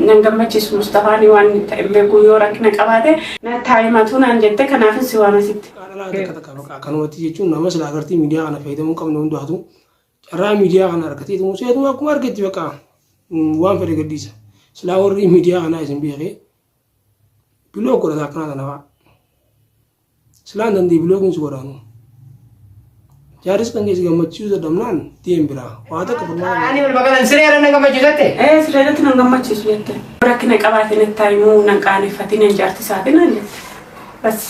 Nan gammachiisu Mustafaan waan inni ta'e hin beeku yoo rakkina qabaate na taa'imatu naan jette kanaafin si waama sitti. Dhalaa takka takka bakka akkanumatti jechuun nama silaa agartee miidiyaa kana fayyadamuu hin qabne hundaatu carraa miidiyaa kana argateetu seetuma akkuma argetti bakka waan fedhe gadhiisa. Silaa warri miidiyaa kanaa isin beekee biloo godhata akkanaa tana fa'a. Silaan dandee bilookiin si godhaanu. Jaaris kan keessa gammachiisuu dadhabnaan deem biraa. Waa takka furmaata. Ani wal baqatan siree irra na gammachiisu jette. Ee siree irratti nan gammachiisu jette. Rakkina qabaate natti himuu nan qaaneffatin nan jaarti isaatiin naan jette. Bas.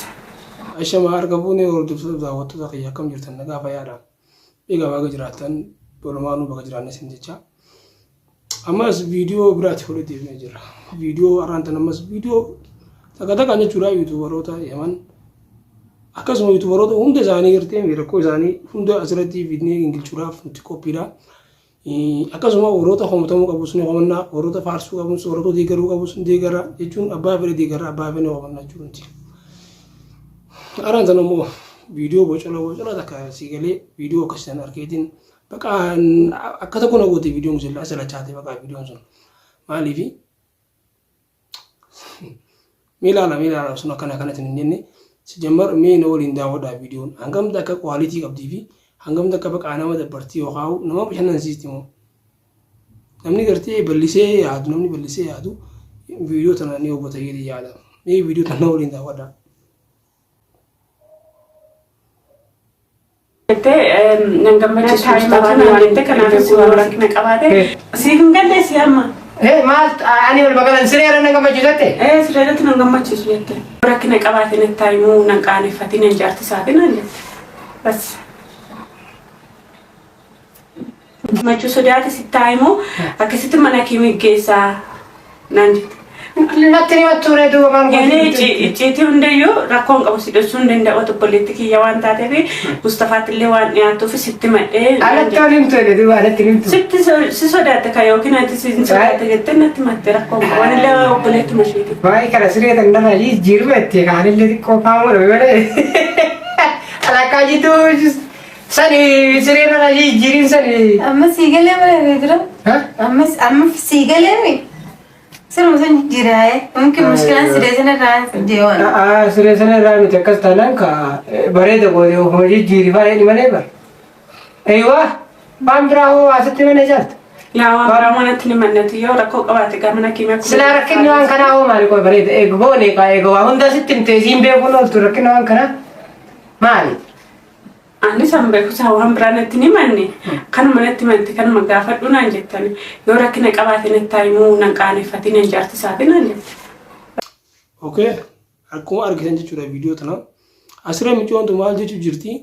Ashama harka fuunee hordoftoota daawwattoota kiyya akkam jirtan nagaa fayyaadha. Egaa baga jiraattan walumaanuu baga jiraanne isin jecha. Ammas viidiyoo biraati walitti deebinee jirra. Viidiyoo har'aan tan ammas viidiyoo takka takkaan jechuudha yuutuubaroota Yaman akkasuma yuutuubaroota hunda isaanii gartee rakkoo isaanii hunda asirratti fidnee gingilchuudhaaf nuti qophiidha. Akkasuma warroota komatamuu qabus ni komannaa, warroota faarsuu qabus, warroota deeggaruu qabus ni deeggarra jechuun abbaa fedhe deeggarra abbaa fedhe ni komanna jechuudha nuti. Har'aan tan ammoo viidiyoo bocola bocola takka sii galee viidiyoo akkasiisan arkeetiin baqa akka tokko na goote viidiyoon sun asalachaate baqa viidiyoon sun maaliifi mee ilaala mee ilaala sun akkana akkanatti hin jenne si jammar mee na waliin daawwadhaa viidiyoon hangam takka kwaalitii qabdii fi hangam takka baqa nama dabbartii yookaan nama bashannansiisti moo namni gartee bal'isee yaadu namni bal'isee yaadu viidiyoo tana ni hubata jedhee yaada mee viidiyoo tana na waliin daawwadhaa. Jettee nan gammachiisu Mustafaan naan jette kanaafis yoo rakkina qabaate siif hin galle si amma. Eh maal ani wal baqatan siree irra na gammachiisu jette. Ee siree irratti nan gammachiisu jette. Rakkina qabaate natti himuu nan qaaneffatin nan jaarti isaatiin naan jette. Bas. Gammachuu sodaate sitti haa himu akkasitti mana kee geessaa naan jette. Natti ni mattuu ree duuba maal Yaani icciitii hundayyuu rakkoon qabu si dhoksuu hin danda'u obboleetti kiyya waan taateef Mustafaatti illee waan dhiyaatuuf sitti madhee. Alatti waan himtu jedhe duuba alatti hin himtu. Sitti si sodaatte kan yookiin ati si hin sodaatte jettee natti matte rakkoon qabu. Ani illee obboleettuma isheeti. Waa'ee kana siree tan narraa jijjiiruma itti kaanillee xiqqoo faamuu dhabe malee. Alakkaa jidduu Sani siree irra jijjiirin sani. Amma sii galee malee dura. Ha? Amma amma sii galee mi? Siruma san jijjiiraayee. Mumkin mushkilaan siree sana irraa deewan. Aa siree sana irraa miti akkas taanaan ka bareeda goote ofuma jijjiiri bareedi malee bar. Eeywa waan biraa hoo asitti mana ijaarta. Yaa waan biraa manatti ni mannatu yoo rakkoo qabaate gaa mana keenya akkuma. Silaa rakkinni waan kanaa hoo maali qoy bareeda eega goone kaa eega waa hunda sitti himte isiin beekuun ooltu rakkinni waan kanaa maali? Anis an beeku isaa waan biraa natti hin himanne kanuma natti himante kanuma gaafadhu naan jettani yoo rakkina qabaate natti haa himuu nan qaaneffatin nan jaarti isaati naan jette. Okay akkuma argitan jechuudha viidiyoo tana asirra micoon tun maal jechuu jirti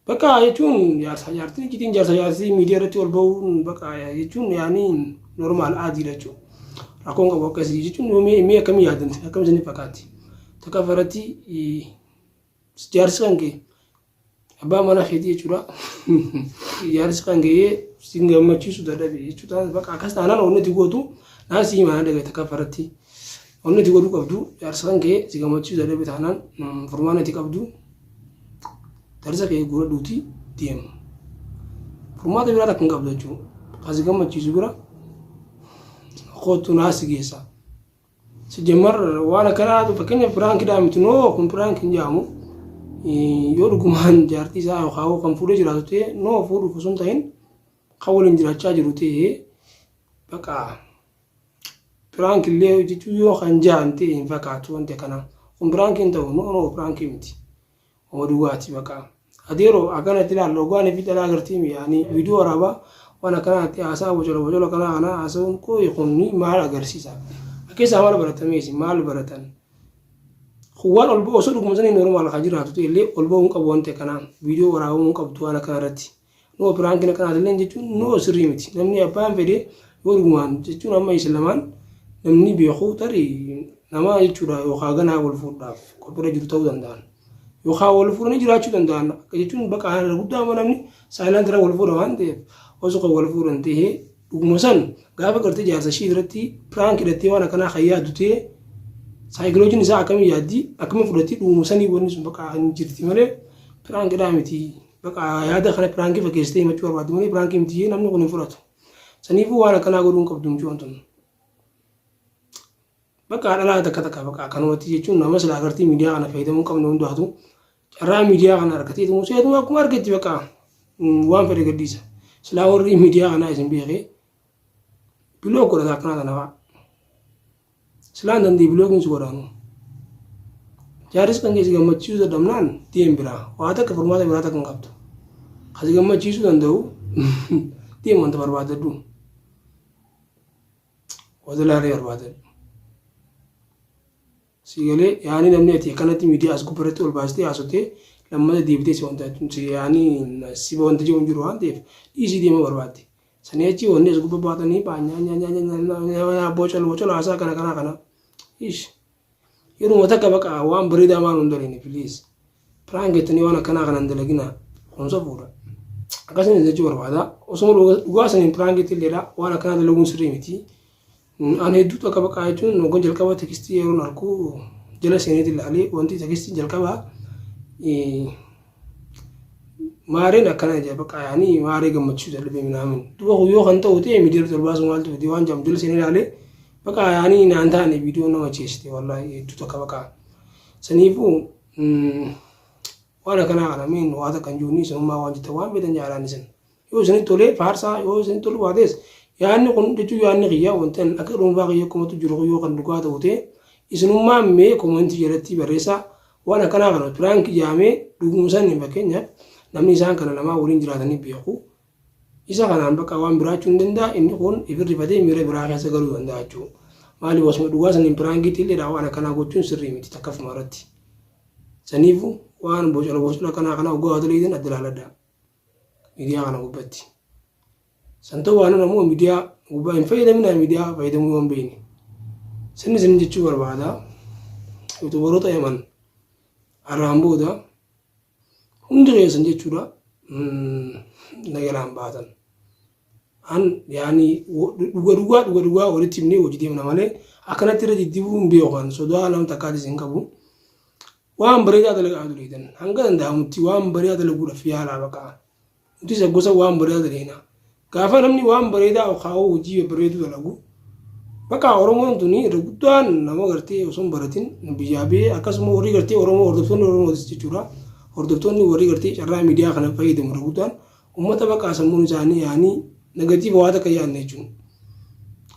bakka jechuun jaarsa jaartiin iccitiin jaarsa jaartii miidiyaa irratti ol ba'uun bakka jechuun yaani normaal aadiidha jechuudha rakkoon qabu akkasii jechuun yoo mee mee akkamii yaadan akkam isin fakkaatti takka irratti Jaarsi kan kee abbaa mana keetii jechuudha. Jaarsi kan kee sin gammachiisu dadhabe jechuudha. Bakka akkas taanaan onni itti gootu naan si himaa dhagaye takka farratti. Onni itti godhuu qabdu jaarsi kan kee si gammachiisu dadhabe taanaan furmaana itti qabdu darsa kee guuradhuuti deemu. Furmaata biraa takka hin qabdu jechuudha. Kan si gammachiisu bira kootu naa si geessa. Sijjammar waan akkanaa fakkeenyaaf piraankidhaa miti noo kun piraank hin jedhamu. Yoo dhugumaan jaartii isaa yookaan kan fuudhee jiraatu ta'e noo fuudhuuf osoo hin ta'in kan waliin jiraachaa jiru ta'e baqa piraank illee hojjechuu yoo kan ja'an ta'e hin fakkaatu wanti akkanaa. Kun piraank hin ta'u noo noo piraankii miti. Homa dhugaati baqa. Adeero akkanatti ilaalla ogaanii fi dhalaa agartii mi'aanii viidiyoo waraabaa waan akkanaatti haasaa bocola bocola kanaa kanaa haasa'uun koo kun maal agarsiisa? Akkeessaa maal baratamee isin maal baratan? Kun waan ol ba'u osoo dhuguma sanii normaal kan jiraatu ta'e illee ol ba'uu hin qabu wanti akkanaa viidiyoo waraabamuu hin qabdu waan akkanaa irratti. Noo piraankiin akkanaati illee jechuun noo sirrii miti. Namni abbaan fedhe yoo dhugumaan jechuun amma isin lamaan namni beeku tarii nama jechuudha yookaan ganaa wal fuudhaaf qophiirra jiru ta'uu danda'an. Yookaan wal fuudhanii jiraachuu danda'an. Akka jechuun bakka irra guddaa amma namni saayilaanti irra wal fuudha waan ta'eef osoo kan wal fuudhan ta'ee dhuguma san gaafa gartee jaarsa ishii irratti piraank hidhattee waan akkanaa kan yaaddu ta'ee saayikiloojiin isaa akkamiin yaaddi akkamiin fudhatti dhuguma sanii wanni sun bakka hin jirti malee piraankidhaa miti. Bakka yaada kana piraankii fakkeessitee himachuu barbaaddi malee piraankii miti namni kun hin fudhatu. Saniifuu waan akkanaa godhuu hin qabdu mucoon tun. Bakka dhalaa takka takka bakka akkanumatti jechuun nama silaa agartii miidiyaa kana fayyadamuu hin qabne hundaatu carraa miidiyaa kana argateetu seetuma akkuma argetti bakka waan fedhe gadhiisa. Silaa warri miidiyaa kanaa isin beekee block godhata akkanaa tana fa'a. Silaa hin dandeenye blockiin si godhaanu. Jaaris kan keessi gammachiisuu dadhabnaan deem biraa. Waa takka furmaata biraa takka hin qabdu. Kan si gammachiisuu danda'u deem wanta barbaadadhu. Wanta laalee barbaadadhu. Si galee yaani namni ati akkanatti miidiyaa as gubbaratti ol baastee haasotee lammata deebitee si wanta si yaani si wanta jiru hin jiru waan ta'eef dhiisii deemuu barbaadde. Sanii achi wanni as gubba baatanii bocol bocol haasaa kana kana kana. Ish. Yeruma takka baqa waan bareedaa maal hin dalagine please. Prank jettanii waan akkanaa kana hin dalaginaa. Kun safuudha. Akkasumas jechuu barbaada. Osuma dhugaa saniin prank illeedha waan akkanaa dalaguun sirrii miti. Ani hedduu takka baqa jechuun hoggan jalqaba textii yeroon argu jala seeneeti ilaalee wanti textiin jalqabaa maareen akkana jedha baqa yaanii maaree gammachiisuu dadhabee minaamin. Duba kun yoo kan ta'u ta'e miidiyaa irratti ol baasuu maaltu fide waan jedhamu jala seenee ilaalee baqa yaanii naan taane viidiyoo nama cheessite wallaahi hedduu takka baqa. Saniifuu waan akkanaa kana miin waa takka hin jiru ni isinummaa waan jettan waan beektan jaalaan isin. Yoo isinitti tolee faarsaa yoo isinitti toluu baates yaadni kun jechuun yaadni kiyya wanti an akka dhuunfaa kiyya akkumatu jiru yoo kan dhugaa ta'u ta'e isinummaan mee commentii jalatti barreessaa waan akkanaa kana prank jaamee dhuguma saniin fakkeenyaaf namni isaan kana lamaa waliin jiraatanii beeku isa kanaan bakka waan biraachuu hin danda'a inni kun ifirrifatee miira biraa keessa galuu danda'a jechuudha. Maaliif osuma dhugaa saniin prankiitti illee waan akkanaa gochuun sirrii miti takkafuma irratti. Saniifu waan bocola bocola akkanaa kana oggaa waa dalagidan adda laaladhaa. Miidiyaa kana gubbatti. San ta'uu waan ammoo miidiyaa gubbaa hin fayyadaminaa miidiyaa fayyadamuu yoo hin beekne. Sinni isin jechuu barbaada. Youtuberoota Yaman arraan booda hundi keessan jechuudha nagalaan baatan. An yaani dhuga dhugaa dhuga dhugaa walitti himnee hojii deemna malee akkanatti irra diddibuu hin beeku kan sodaa nama takkaatis hin qabu. Waan bareedaa dalagaa dureetan hanga danda'amutti waan bareedaa dalaguudhaaf yaalaa baqaa. Nutis gosa waan bareedaa daleena. Gaafa namni waan bareedaa kaa'uu hojii babbareedu dalagu bakka Oromoon tuni irra guddaan nama gartee osoo hin baratin biyyaa ba'ee akkasuma warri gartee Oromoo hordoftoonni Oromootis jechuudha. Hordoftoonni warri gartee carraa miidiyaa kana fayyadamu irra guddaan uummata bakka sammuun isaanii yaanii negative waa takka yaadne jechuudha.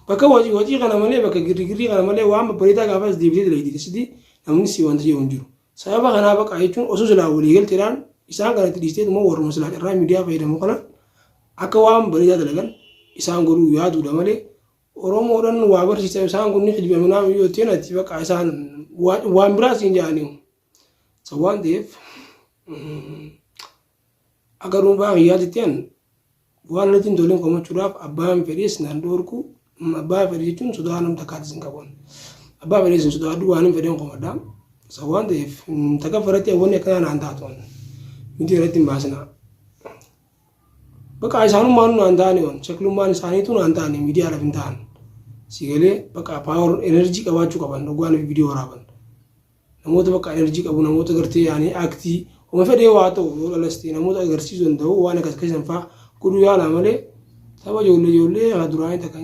Bakka wacii wacii kana malee bakka girrigirrii kana malee waan babbareedaa gaafa as deebitee dalagdi namni si wanta jedhu hin jiru. Sababa kanaa baqa jechuun osoo silaa waliigalteedhaan isaan kanatti dhiisteetuma warruma silaa carraa miidiyaa fayyadamu kana akka waan bareedaa dalagan isaan godhuu yaaduudha malee Oromoodhaan waa barsiisa isaan kun ni kijibaminaa yoo ta'e ati baqa isaan waan biraa siin jedhanii. Isa waan ta'eef akka dhuunfaa kiyyaatitti an waan natti hin tolin komachuudhaaf abbaan fedhees naan dhoorku abbaa fedhe jechuun sodaa nam takkaatis hin qabu. Abbaa fedhees hin sodaadhu waan hin fedhen komadha. Isa waan ta'eef takka irratti wanni akkanaa naan taatu miti irratti hin baasinaa. Bakka isaanummaan naan taane waan shaklummaan isaaniitu naan taane miidiyaadhaaf hin ta'an. Si galee bakka power energy qabaachuu qaban dhugaan viidiyoo waraaban. Namoota bakka energy qabu namoota gartee yaanii actii oma fedhee waa ta'u yoo dhalas ta'e namoota agarsiisuu danda'u waan akkas akkasisan fa'aa godhuu yaalaa malee tapha ijoollee ijoollee haa duraanii takka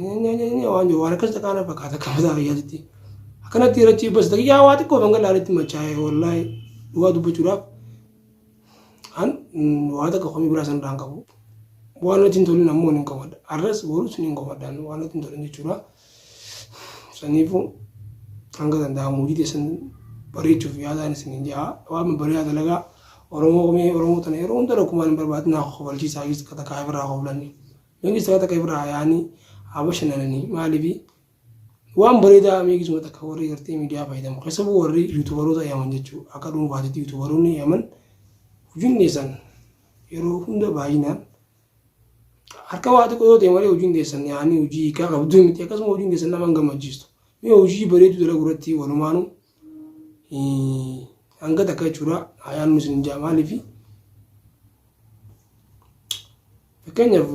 waan jiru waan akkas takka na fakkaata akka mataa kiyyaatitti. Akkanatti irratti bas daqiiqaa waa xiqqoo hanga laaletti machaa'e wallaahi dhugaa dubbachuudhaaf an waa takka komii biraa sanirraa hin qabu. Waan natti hin tolin ammoo hin qabadha. Arras borus hin qabadha waan natti hin tolin jechuudha. Saniifuu hanga danda'amu hojii teessan bareechuuf yaadaan isin hin ja'a. Waan bareedaa dalagaa Oromoo komii Oromoo tana yeroo hunda rakkumaan hin barbaadinaa kofalchiisaa keessa takka takka irraa koflanii. Meeqis takka takka irraa yaanii haa bashannananii maaliifi waan bareedaa meeqisuma takka warri gartee miidiyaa fayyadamu keessattuu warri youtuberoota Yaman jechuudha akka dhuunfaatitti youtuberoonni Yaman hojiin keessan yeroo hunda baay'inaan harka waa xiqqoo yoo ta'e malee hojiin keessan yaanii hojii hiikaa qabdu miti akkasuma hojiin keessan nama hin gammachiistu mee hojii bareedu dalagu irratti walumaanuu hanga takka jechuudha hayaan isin hin jaa maaliifi fakkeenyaaf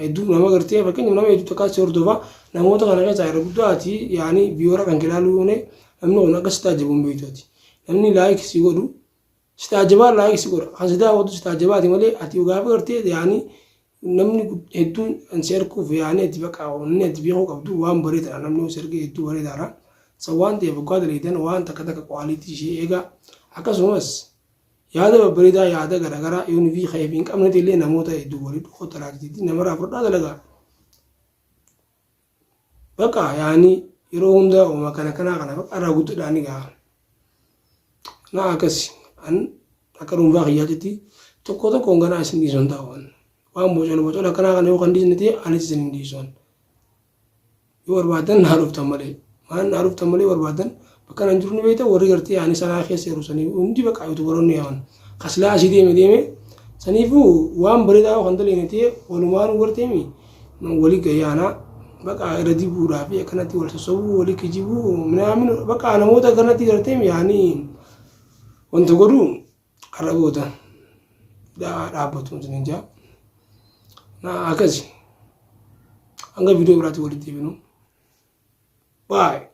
hedduu nama gartee fakkeenyaaf nama hedduu takkaa si hordofa namoota kana keessaa irra guddaati yaanii biyyoora kan ilaaluu yoone namni kun akka si taajjabu hin beektu ati namni like si godhu si taajjabaa like si godha kan si daawwatu si taajjabaati malee ati gaafa gartee yaanii namni hedduun si arguuf yaanii ati bakka inni ati beekuu qabdu waan bareedaadha namni si argee hedduu bareedaadha. San waan ta'eef hoggaa daleeydan waan takka takka quality ishee eegaa. Akkasumas yaada babbareedaa yaada garagaraa yoo nufii ka'eef hin qabne illee namoota hedduu walii dhufoo talaatiitti namarraa fudhadhaa dalagaa. Baqa yaani yeroo hundaa uuma kana kanaa kana baqa irraa guddaadhaan ni gaha. Na akkasi an akka dhuunfaa kiyyaatitti tokko tokkoon ganaa isin dhiisuu hin ta'u. Waan bocola bocola akkanaa kana yoo kan dhiisne ta'e anis isin hin dhiisu. Yoo barbaadan naa dhuftan malee. Waan naa dhuftan malee barbaadan bakka nan jiru ni beekta warri gartee ani sanaa keessa jiru sanii hundi bakka yuutubaroonni yaaman. Kaslaa asii deeme deeme saniifuu waan bareedaa kan daleene ta'e walumaanuu garteemi wali gayyaanaa bakka irra dibuudhaa fi akkanatti wal sossobuu wali kijibuu minaamin bakka namoota akkanatti garteemi yaanii wanta godhuu har'a booda dhaabbatu isiniin jaa. Na akkasi. Hanga viidiyoo biraatti walitti deebinu. Bye.